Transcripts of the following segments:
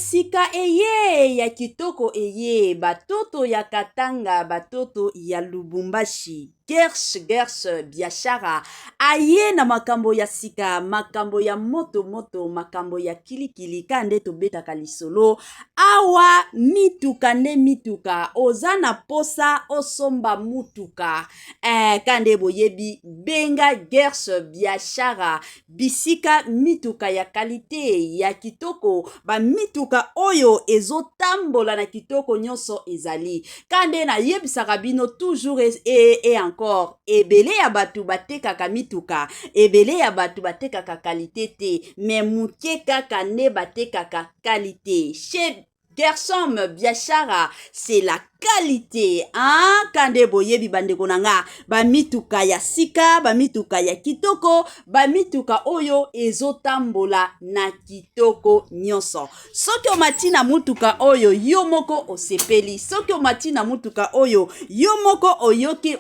sika eye ya kitoko eye batoto ya Katanga batoto ya Lubumbashi Gersh Gersh Biashara aye na makambo ya sika makambo ya moto moto makambo ya kilikili ka nde tobetaka lisolo awa mituka nde mituka oza na posa osomba mutuka eh, ka nde boyebi benga Gersh Biashara bisika mituka ya kalite ya kitoko bamituka oyo ezotambola na kitoko nyonso ezali ka nde nayebisaka bino toujours et encore ebele ya bato batekaka mituka ebele ya bato batekaka kalite te me moke kaka nde batekaka kalite chez Gersom Biashara c'est la qualité hein? Kande boyebi bandeko na nga bamituka ya sika bamituka ya kitoko bamituka oyo ezotambola na kitoko nyonso soki omati na mutuka oyo yo moko osepeli soki omati na mutuka oyo yo moko oyoki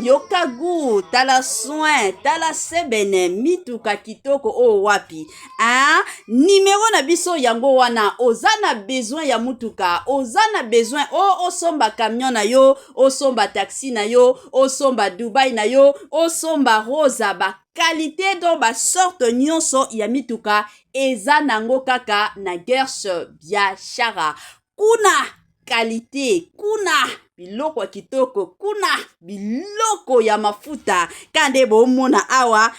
yoka gu tala soin tala sebene mituka kitoko oyo wapi ah, nimero na biso yango wana oza na besoin ya mutuka oza na besoin o osomba camion na yo osomba taxi na yo osomba dubai na yo osomba rosa ba qualité donc basorte nyonso ya mituka eza nango kaka na Gersh Biashara kuna kalite kuna biloko ya kitoko kuna biloko ya mafuta ka nde bomona awa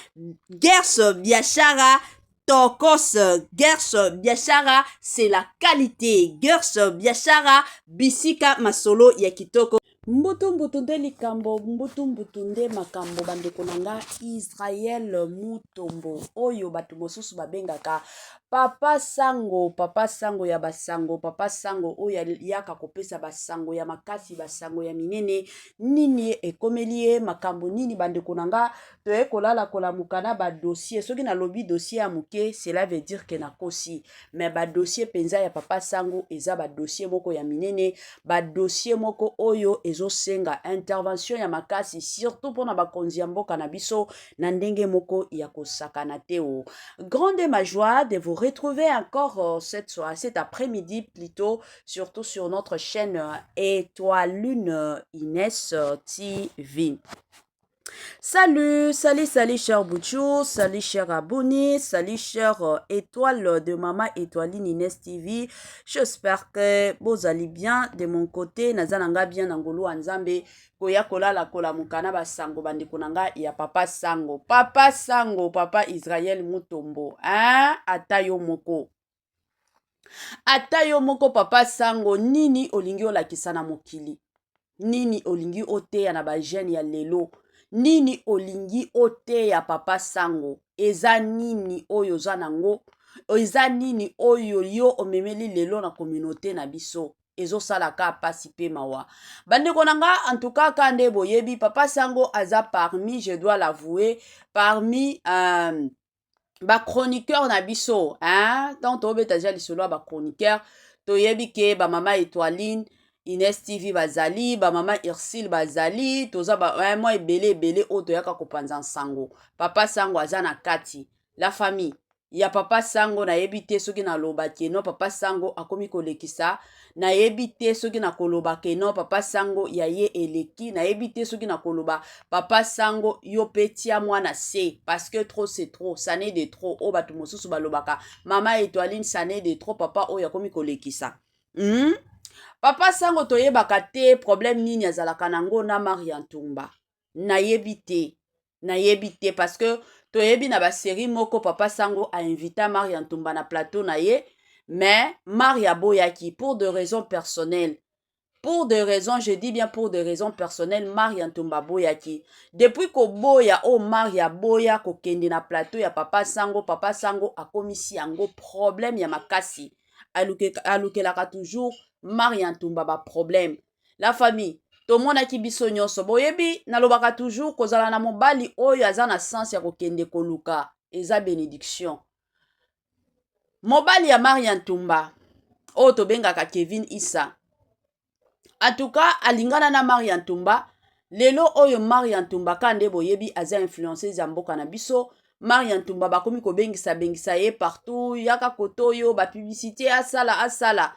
Gersh Biashara tokos Gersh Biashara c'est la qualité Gersh Biashara bisika masolo ya kitoko mbutu mbutu nde likambo mbutu mbutu nde makambo bandeko na nga Israel Mutombo oyo bato mosusu babengaka papa sango papa sango ya basango papa sango oyo ayaka kopesa basango ya makasi basango ya minene nini ekomeli ye makambo nini bandeko na nga toye kolala kolamuka na badossier soki nalobi dossier ya moke cela veut dire ke nakosi me badossier mpenza ya papa sango eza badossier moko ya minene badossier moko oyo ezosenga intervention ya makasi surtout mpona bakonzi ya mboka na biso na ndenge moko ya kosakana te o grande ma joie de vous retrouver encore cette soir, cet après-midi plutôt surtout sur notre chaîne Étoile Lune Inès TV. Salut, salut, salut cher Bouchou, salut cher abonné, salut cher étoile de Maman Étoiline Inès TV. J'espère que vous allez bien de mon côté. Naza nanga bien na ngolu ya Nzambe koya kolala kolamuka na basango bandeko na nga ya papa sango. Papa sango, papa Israël Mutombo, hein? Ata yo moko. Ata yo moko papa sango nini olingi olakisa na mokili? Nini olingi oteya na bajeune ya lelo? Nini olingi oteya papa sango? Eza nini oyo oza nango? Eza nini oyo yo omemeli lelo na communauté na biso? Ezosala ka pasi pe mawa bandeko na nga en tout cas ka nde boyebi papa sango aza parmi je dois l'avouer parmi bachroniqueur na biso hein? Tant tobeta deja lisolo ya bachroniqueur toyebi ke bamama Étoiline Ines TV bazali bamama Ursile bazali toza ba, mwa ebele ebele oyo toyaka kopanza nsango papa sango aza na kati la famille ya papa sango nayebi te soki naloba ke no papa sango akomi kolekisa nayebi te soki nakoloba ke no papa sango ya ye eleki nayebi te soki nakoloba papa sango yo mpe tia mwana se parce que trop c'est trop ça n'est de trop oyo bato mosusu balobaka mama Étoiline ça n'est de trop papa oyo akomi kolekisa Papa sango toyebaka te problème nini azalaka nango na Maria Ntumba nayebi te nayebi te parce que toyebi na basérie moko papa sango ainvita Maria Ntumba na plateau na ye mais Maria aboyaki pour de raisons personnelles pour des raisons je dis bien pour des raisons personnelles Maria Ntumba aboyaki depuis koboya oyo Maria aboya kokende na plateau ya papa sango papa sango akomisi yango problème ya makasi alukelaka toujours Maria Ntumba baproblème la famille tomonaki biso nyonso boyebi nalobaka toujours kozala na mobali oyo aza na sens ya kokende koluka eza bénédiction mobali ya Maria Ntumba oyo tobengaka Kevin Issa en tout cas alingana na Maria Ntumba lelo oyo Maria Ntumba ka nde boyebi aza influenceuse ya mboka na biso. Maria Ntumba bakomi kobengisa bengisa ye partout, yaka koto oyo bapublicité, asala asala.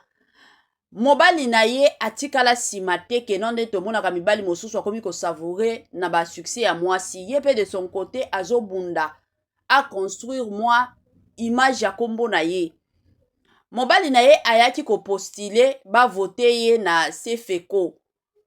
Mobali na ye atikala nsima te. Keno nde tomonaka mibali mosusu akomi kosavourer na basuccès ya mwasi. Ye mpe de son côté azobunda aconstruire mwa image ya nkombo na ye. Mobali na ye ayaki kopostuler, bavote ye na CFECO.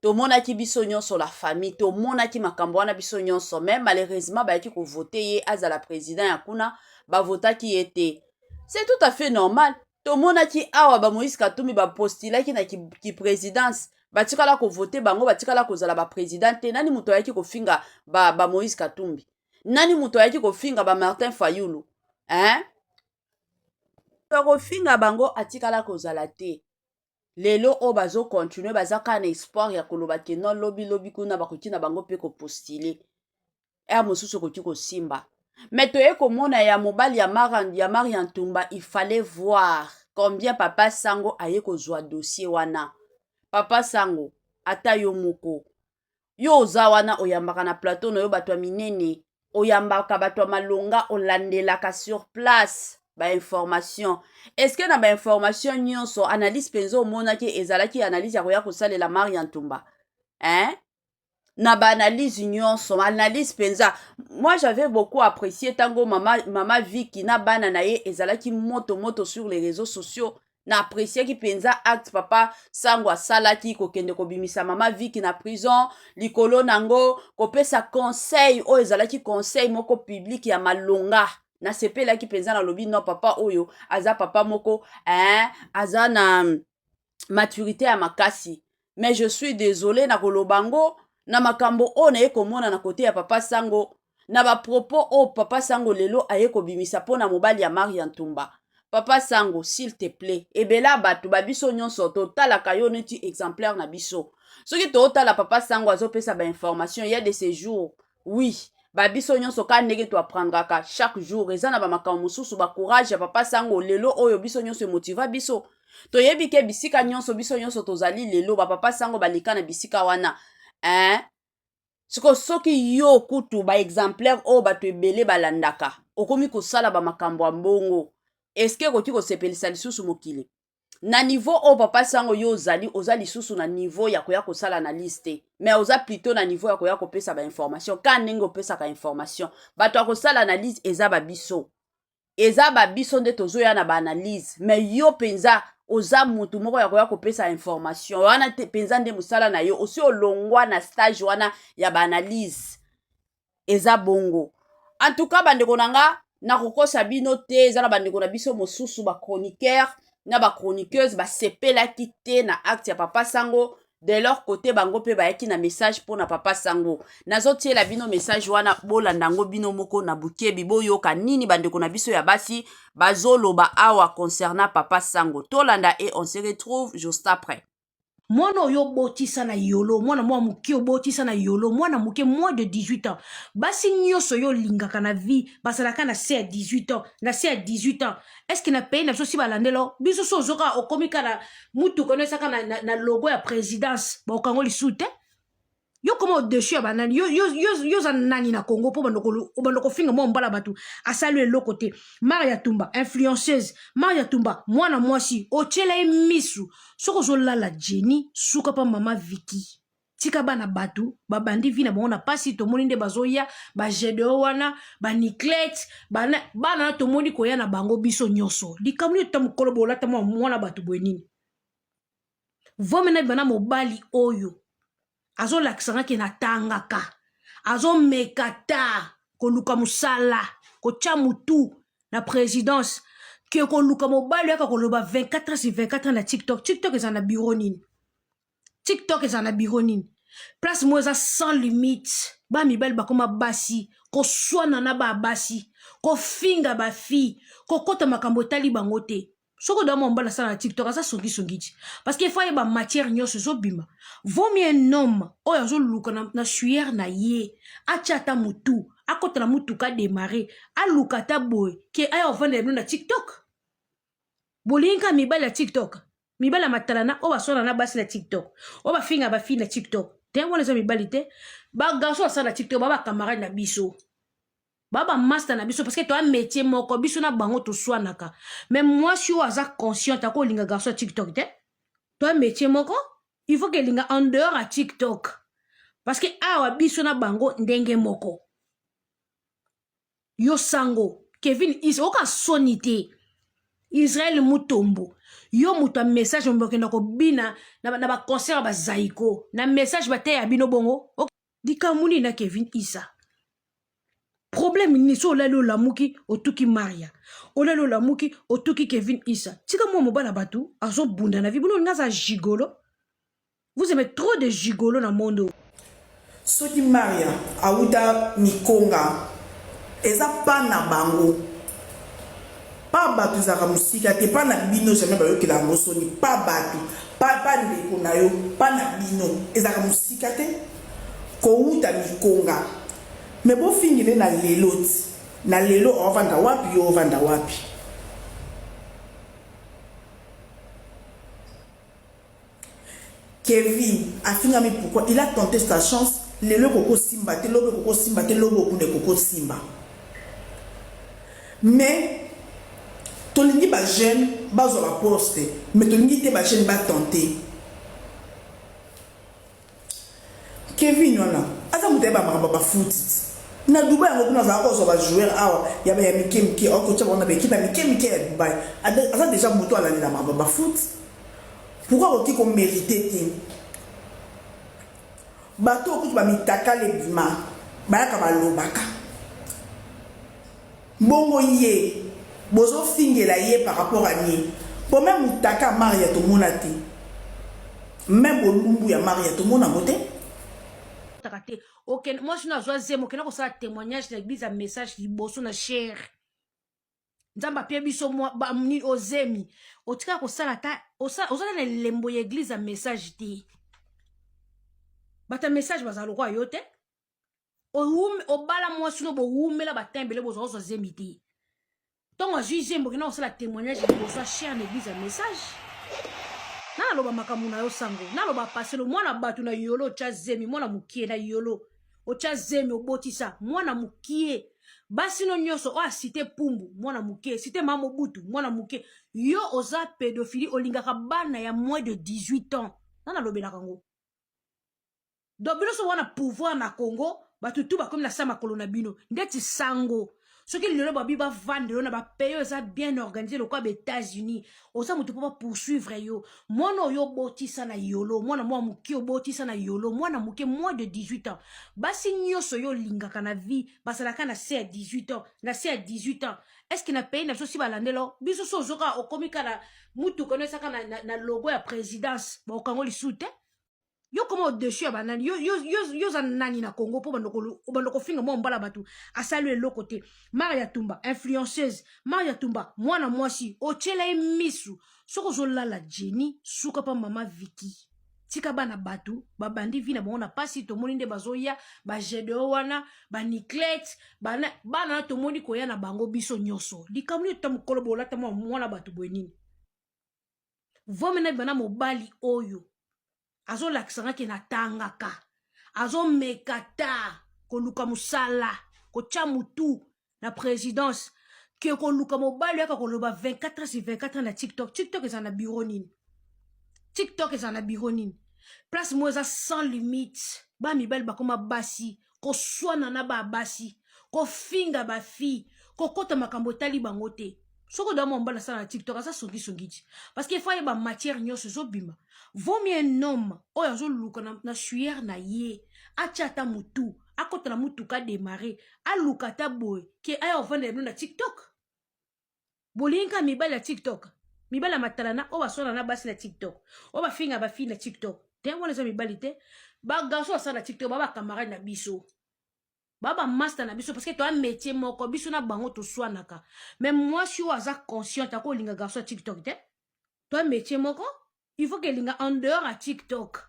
Tomonaki biso nyonso, la famille, tomonaki makambo wana biso nyonso. Mais malheureusement, bayaki kovote ye azala président ya kuna, bavotaki ye te. C'est tout à fait normal. Tomonaki awa baMoïse Katumbi bapostulaki na kiprésidence, batikala kovote bango, batikala kozala baprésident te. Nani moto ayaki kofinga baMoïse ba Katumbi? Nani moto ayaki kofinga baMartin Fayulu, hein? Kofinga bango atikala kozala te. Lelo oyo bazocontinuer, baza kaka na espoir ya koloba ke non, lobi lobi kuna bakoki na bango mpe kopostuler, ere mosusu ekoki kosimba. Mais toye komona ya mobali ya Maria Ntumba, il fallait voir combien papa Sango aye kozwa dossier wana. Papa Sango, ata yo moko, yo oza wana, oyambaka na plateau na yo bato ya minene, oyambaka bato ya malonga, olandelaka sur place bainformation. Est-ce na bainformation nyonso, analyse mpenza omonaki ezalaki analyse ya koya kosalela Maria Ntumba, hein? Na baanalyse nyonso, analyse mpenza, moi j'avais beaucoup apprécié ntango mama Viki na bana na ye ezalaki moto moto sur les réseaux sociaux. Na appréciaki mpenza acte papa Sango asalaki, kokende kobimisa mama Viki na prison, likolo nango kopesa conseil oyo ezalaki conseil moko public ya malonga. Nasepelaki mpenza, nalobi non, papa oyo aza papa moko, hein, aza na maturité ya makasi. Mais je suis désolé na koloba ngo, na makambo oyo naye komona na côté ya papa Sango, na bapropos oyo papa Sango lelo aye kobimisa mpo na mobali ya Maria Ntumba. Papa Sango, s'il te plaît, ebele ya bato babiso nyonso totalaka yo neti exemplaire na biso. Soki tootala papa Sango azopesa bainformation ya de ce jour, oui, babiso nyonso kaka ndenge toapprendraka chaque jour. Eza na bamakambo mosusu, bacourage ya papa Sango lelo oyo biso nyonso emotiva biso. Toyebi ke bisika nyonso biso nyonso tozali lelo, bapapa Sango baleka na bisika wana, hein? Siko soki yo kutu baexemplaire oyo bato ebele balandaka, okomi kosala bamakambo ya mbongo, eske ekoki kosepelisa lisusu mokili na niveau oyo papa Sango yo ozali? Oza lisusu na niveau ya koya kosala analyse te, mais oza plutôt na niveau ya koya kopesa bainformation. Ka ndenge opesaka information, bato ya kosala analyse eza babiso, eza babiso nde tozoya na baanalyse. Mais yo mpenza oza mutu moko ya koya kopesa information wana te mpenza nde mosala na yo. Osi olongwa na stage wana ya baanalyse. Eza bongo. En tout cas, bandeko na nga, nakokosa bino te, eza na bandeko na biso mosusu, bachroniqueur na bachroniqueuse, basepelaki te na acte ya papa Sango. De leur côté, bango mpe bayaki na message mpo na papa Sango. Nazotiela bino message wana, bolanda yango bino moko na bukebi, boyoka nini bandeko na biso ya basi bazoloba awa concernant papa Sango. Tolanda et on se retrouve juste après. Mwana oyo obotisa na yolo, mwana mwa moke obotisa na yolo, mwana moke, moins de 18 ans. Basi nyonso oyo olingaka na vie bazalaka na se ya 18 ans, na se ya 18 ans. Est ce que na pays na biso si balandela biso? So ozoka okomi ka na mutuka no ezaka na logo ya présidence, baokango lisusu te. Yo koma au-dessus ya banani? Yo oza nani na Congo mpo obanda kofinga mwa mobala bato asali eloko te? Maria Tumba, influenceuse, Maria Tumba, mwana mwasi otiela ye misu. Soki ozolala Jenny, suka mpa mama Viki, tika bana bato babandi vie na bango na pasi. Tomoni nde bazoya bagedeo wana, baniclete bana na tomoni koya na bango biso nyonso. Likambo nini? Ota mokolo bolata mwa mwana bato boye nini? Vome na bana mobali oyo azolakisanga ke natangaka, azomeka ta koluka mosala, kotya mutu na présidence, ke koluka mobali oyaka koloba 24 sur 24 na TikTok. TikTok eza na bureau nini? TikTok eza na bureau nini? Place moko eza sans limite. Bamibali bakoma basi, koswana na babasi, kofinga bafille, kokɔta makambo etali bango te. Soki oda mwa mobali asala na TikTok, aza songisongi ti, parce que faut ayeba matière nyonso ezobima. Vaut mieux un homme oyo azoluka na sueur na ye, atya ata motu, akɔta na motuka, adémarre, aluka ata boye, ke aya ovandela bino na TikTok. Bolingi kaka mibali ya TikTok, mibali ya matalana oyo baswana na basi na TikTok, oyo bafinga bafille na TikTok te. Wana eza mibali te. Bagarçon asala na TikTok ba bacamarade na biso. Ba ba master na biso parce que toa métier moko biso na bango toswanaka. Mais mwasi oyo aza consciente akolinga garçon ya TikTok te. Toa métier moko, il faut kelinga en dehors ya TikTok. Parce que awa biso na bango ndenge moko. Yo sango, Kevin Is oka soni te. Israël Mutombo, yo moto ya message okenda kobina na ba concert ya ba Zaiko, na message bateya bino bongo. Likambo nini na Kevin Isa? Problème nini so olali olamuki otuki Maria, olali olamuki otuki Kevin Isa. Tika mwa mobala bato azobunda na vie, bino olinga aza gigolo. Vous aimez trop de gigolo na monde oyo. Soki Maria awuta mikonga eza pa na bango pa batu ezalaka musika te pa na bino jamais bayokela yango soni pa batu pa pa ndeko na yo pa na bino ezalaka musika te kowuta mikonga mais bofingele na lelo ti na lelo ovanda wapi yo ovanda wapi. Kevin afingami pourquoi il a tente sa chance lelo ekoki kosimba te lobi ekoki kosimba te lobi okuna ekoki kosimba mais tolingi ba jeune bazwa ba poste mais tolingi te ba jeune ba tente Kevin wana aza moto ayeba makambo ya ba foot ti na Dubai yango kuna azalaka kozwa ba joueur awa ya ba ya mike mike akoki kotia bango na ba equipe ya mike mike ya Dubai aza dejà moto alandela makambo ya ba foot pourquoi akoki ko merite te bato oyo kutu ba mitakala ebima bayaka balobaka Bongo ye bozo fingela ye par rapport à nini? Po meme mutaka ya Maria tomona te. Meme bolumbu ya Maria tomona ngo te. Taka te. Okende mwasi no azwa zemi okende kosala témoignage na église ya message liboso na chere. Nzambe apie biso mwa ba nini ozemi. Otika kosala ata osala na elembo ya église ya message te. Bata message bazala lokola yo te. Obala mwasi no bowumela batin ebele bozwa kozwa zemi te. Ntongo azwi zemi okenda kosala témoignage liboso ya chaire na église ya message. Naloba makambo na yo sango, naloba paselo mwana bato na yolo otya zemi, mwana mokie na yolo otya zemi obotisa mwana mokie. Basi no nyonso oyo asite pumbu mwana mokie, site mama Mobutu mwana mokie. Yo oza pédophilie, olingaka bana ya moins de 18 ans. Nalobelaka ngo. Donc bino so wana pouvoir na Congo, bato tu bakomi na sa makolo na bino ndeti sango. Soki lelo babi bavanda yo na ba pays oyo eza bien organisé lokola ba États-Unis, oza moto mpo ba poursuivre yo. Mwana oyo obotisa na yolo, mwana mwa moke obotisa na yolo, mwana moke moins de 18 ans. Basi nyonso yo olingaka na vie bazalaka na se ya 18 ans, na se ya 18 ans. Est-ce que na pays na biso si balandela biso so ozoka okomi kaka mutuka no esaka na logo ya présidence bakokango lisusu te? Yo koma au-dessus ya banani, yo yo yo yo za nani na Congo po bando kofinga mwa mbala bato asali eloko te. Maria Tumba influenceuse, Maria Tumba mwana mwasi otiela ye misu soki ozolala Jenny suka pa mama Vicky. Tika bana bato babandi vie na bango na pasi, tomoni nde bazoya ba Gedeon wana ba Niclette bana bana tomoni koya na bango biso nyonso. Likambo nini ta mokolo bolata mwa mwana bato boye nini? Vome na bana mobali oyo azolakisa nga ke natangaka, azomeka ta koluka mosala, kotya mutu na présidence ke koluka mobali oyaka koloba 24 sur 24 na TikTok. TikTok eza na bureau nini? TikTok eza na bureau nini? Place moko eza sans limite. Ba mibali bakoma basi, koswana na ba basi, kofinga ba fille, kokota makambo etali bango te. Soki oda mwa mobali asala na TikTok aza songisongi ti parce que faut ayeba matière nyonso ezobima. Vaut mieux un homme oyo azoluka na sueur na ye atia ata mutu, akota na mutuka adémarrer, aluka ata boye ke aya ovandela bino na TikTok. Bolingi kaka mibali ya TikTok, mibali ya matalana oyo baswana na basi na TikTok, oyo bafinga ba fille na TikTok te, wana eza mibali te. Ba garçon basala na TikTok ba ba camarade na biso, ba ba master na biso parce que toa métier moko biso na bango toswanaka. Mais mwasi oyo aza consciente akolinga garçon ya TikTok te, toa métier moko, il faut kelinga en dehors ya TikTok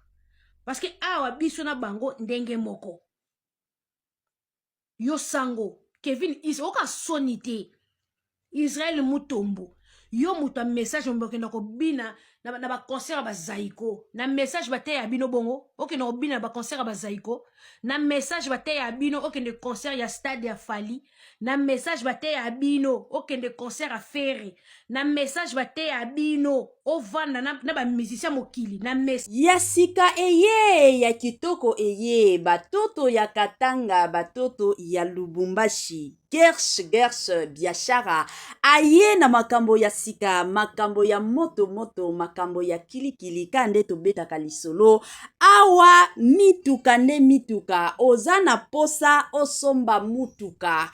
parce que awa biso na bango ndenge moko. Yo sango Kevin Is oka soni te. Israël Mutombo, yo moto ya message okenda kobina na baconcert ya bazaiko. Na message bateya bino bongo, okende kobina na baconcert ya bazaiko. Na message bateya bino, okende concert ya stade ya Fally. Na message bateya bino, okende concert ya Ferre. Na message bateya bino, ovanda na bamusicien mokili na mes Ya sika eye, ya kitoko eye, batoto ya Katanga, batoto ya Lubumbashi. Gersh Gersh Biashara aye na makambo ya sika, makambo ya moto moto, makambo ya kilikili. Ka nde tobetaka lisolo awa, mituka nde mituka. Oza na posa osomba mutuka,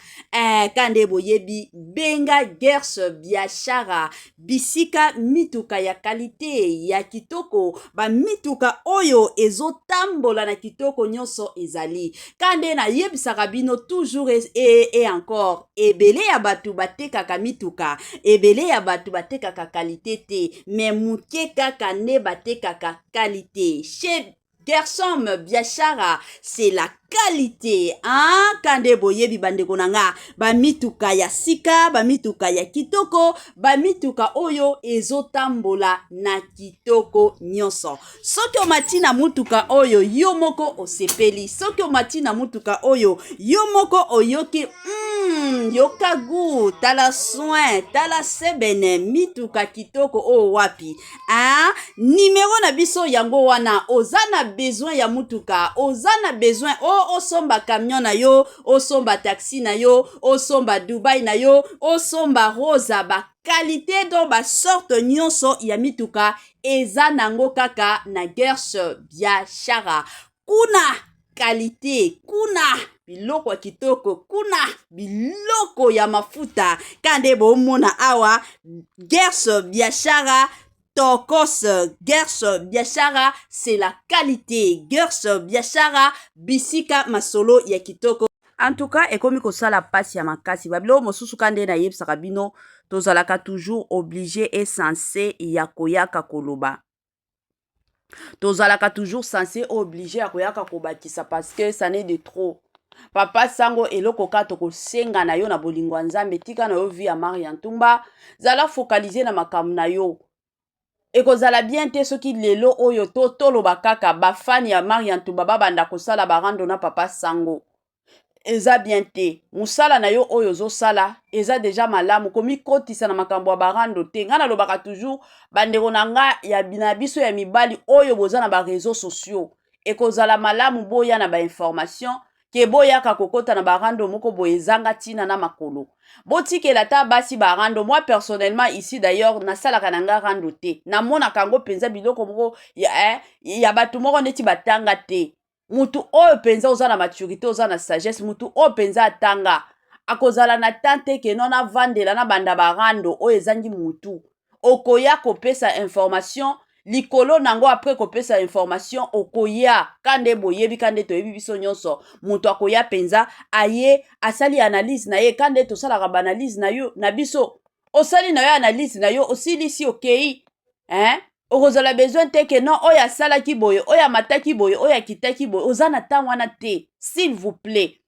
ka nde boyebi, benga Gersh Biashara, bisika mituka ya qualité, ya kitoko, bamituka oyo ezotambola na kitoko nyonso ezali. Ka nde nayebisaka bino toujours et encore, ebele ya bato batekaka mituka, ebele ya bato batekaka qualité te, mais moke kaka nde batekaka qualité. Chez Gersom Biashara, c'est la qualité, hein? Kande boyebi, bandeko na nga, bamituka ya sika, bamituka ya kitoko, bamituka oyo ezotambola na kitoko nyonso. Soki omati na mutuka oyo, yo moko osepeli. Soki omati na mutuka oyo, yo moko oyoki yoka gu, tala soin, tala sebene, mituka kitoko oyo wapi, hein? Nimero na biso yango wana. Oza na besoin ya mutuka, oza na besoin o osomba camion na yo, osomba taxi na yo, osomba Dubai na yo, osomba Rosa, baqualité, donc basorte nyonso ya mituka eza nango kaka na Gersh Biashara. Kuna qualité, kuna biloko ya kitoko, kuna biloko ya mafuta. Ka nde bomona awa, Gersh Biashara tokos. Gersh Biashara, c'est la qualité. Gersh Biashara, bisika masolo ya kitoko. En tout cas, ekomi kosala mpasi ya makasi, babiloko mosusu. Ka nde nayebisaka bino, tozalaka toujours obligé et censé ya koyaka koloba, tozalaka toujours censé, obligé ya koyaka kobakisa, parce que ça n'est de trop. Papa Sango, eloko kaka tokosenga na yo na bolingo ya Nzambe, tika na yo vie ya Maria Ntumba, zala focalisé na makambo na yo. Ekozala bien te soki lelo oyo to toloba kaka bafani ya Maria Ntumba babanda kosala barando na papa Sango. Eza bien te. Mosala na yo oyo ozosala eza déjà malamu, komikotisa na makambo ya barando te. Ngai nalobaka toujours, bandeko na nga ya na biso ya mibali oyo boza na baréseaux sociaux, ekozala malamu boya na bainformation ke boyaka kokɔta na barando moko boye ezanga ntina na makolo. Botikela ata basi barando. Moi personnellement ici d'ailleurs, nasalaka na nga rando te. Namonaka yango mpenza biloko moko ya bato moko neti batanga te. Mutu oyo mpenza oza na maturité, oza na sagesse, mutu oyo mpenza atanga, akozala na temps te ke no navandela na banda barando oyo ezangi mutu. Okoya kopesa information likolo nango, après kopesa information, okoya ka nde boyebi, ka nde toyebi biso nyonso, moto akoya mpenza aye asali analyse na ye, ka nde tosalaka baanalyse na yo na biso. Osali na yo analyse na yo, osilisi, okei, hein? Okozala besoin te ke non, oyo asalaki boye, oyo amataki boye, oyo akitaki boye. Oza na ntango wana te. S'il vous plaît,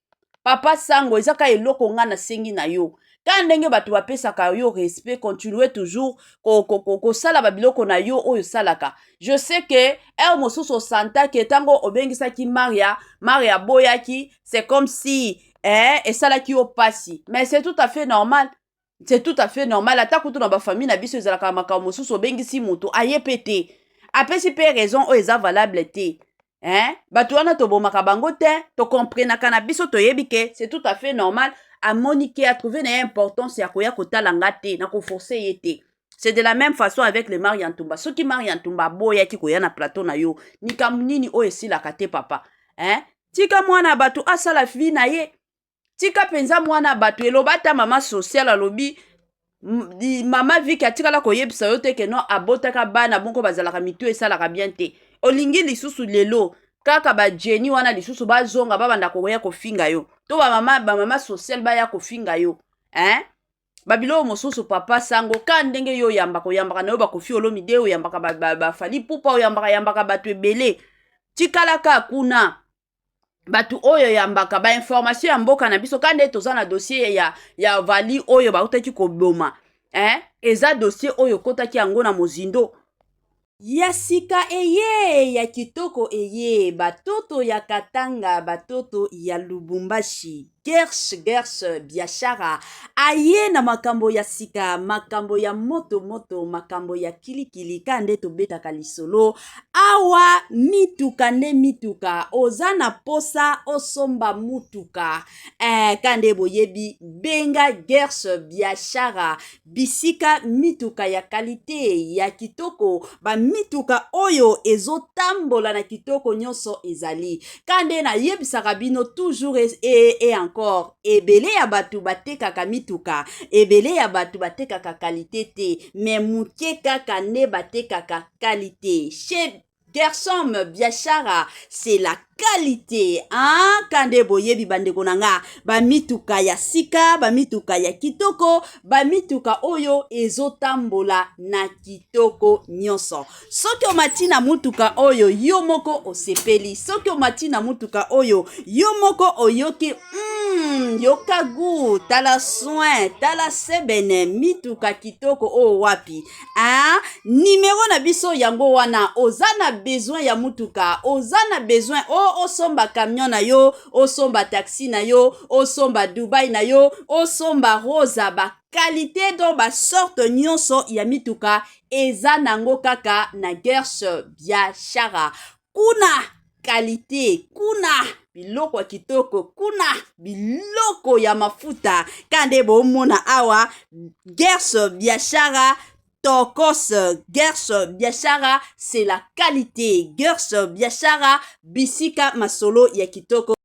papa Sango, eza ka eloko nga nasengi na yo. Ka ndenge bato bapesaka yo respect, continue toujours kosala babiloko na yo oyo osalaka. Je sais que heure mosusu osantaki ntango obengisaki Maria, Maria aboyaki, c'est comme si esalaki yo pasi, mais c'est tout à fait normal, c'est tout à fait normal. Ata kutu na bafamille na biso ezalaka makambo mosusu, obengisi moto, aye mpe te, apesi mpe raison oyo eza valable te, hein? Bato wana tobomaka bango te, tokomprenaka na biso, toyebi ke c'est tout à fait normal. Amoni ke atrouve na ye importance ya koya kotala nga te, na koforce ye te. C'est de la même façon avec le Maria Ntumba. Soki Maria Ntumba aboyaki koya na plateau na yo, likambo nini oyo esilaka te, papa, hein? Tika mwana bato asala vie na ye, tika mpenza mwana bato. Eloba ata mama sociale, alobi mama Viki atikala koyebisa yo te ke no abotaka bana bongo bazalaka mitu esalaka bien te. Olingi lisusu lelo kaka bajeni wana lisusu bazonga, babanda koya kofinga yo, to bamama sociale baya kofinga yo, hein? Babiloko mosusu, papa Sango, ka ndenge yo oyambaka, oyambaka na yo bakofi Olomide, oyambaka baFally Ipupa, oyambaka yambaka bato ebele, tikalaka kuna. Bato oyo oyambaka bainformation ya mboka na biso, ka nde toza na dossier ya Vali oyo bautaki koboma, eh? Eza dossier oyo okotaki yango na mozindo. Ya sika eye ya kitoko eye batoto ya Katanga batoto ya Lubumbashi Gersh Gersh biashara aye na makambo ya sika makambo ya moto moto makambo ya kilikili ka nde tobetaka lisolo awa mituka nde mituka oza na posa osomba mutuka eh, ka nde boyebi benga Gersh biashara bisika mituka ya kalite ya kitoko bamituka oyo ezotambola na kitoko nyonso ezali ka nde nayebisaka bino toujours et, et, et encore ebele ya bato batekaka mituka ebele ya bato batekaka kalite te me moke kaka nde batekaka kalite chez Gersom Biashara c'est la qualité hein? Kande boyebi bandeko na nga bamituka ya sika bamituka ya kitoko bamituka oyo ezotambola na kitoko nyonso soki omati na mutuka oyo yo moko osepeli soki omati na mutuka oyo yo moko oyoki yoka gu tala soin tala sebene mituka kitoko oyo wapi ah, nimero na biso yango wana oza na besoin ya mutuka oza na besoin o osomba camion na yo osomba taxi na yo osomba dubai na yo osomba rosa ba qualité donc basorte nyonso ya mituka eza nango kaka na Gersh Biashara kuna kalite kuna biloko ya kitoko kuna biloko ya mafuta ka nde bomona awa Gersh Biashara tokos. Gersh Biashara c'est la qualité. Gersh Biashara bisika masolo ya kitoko.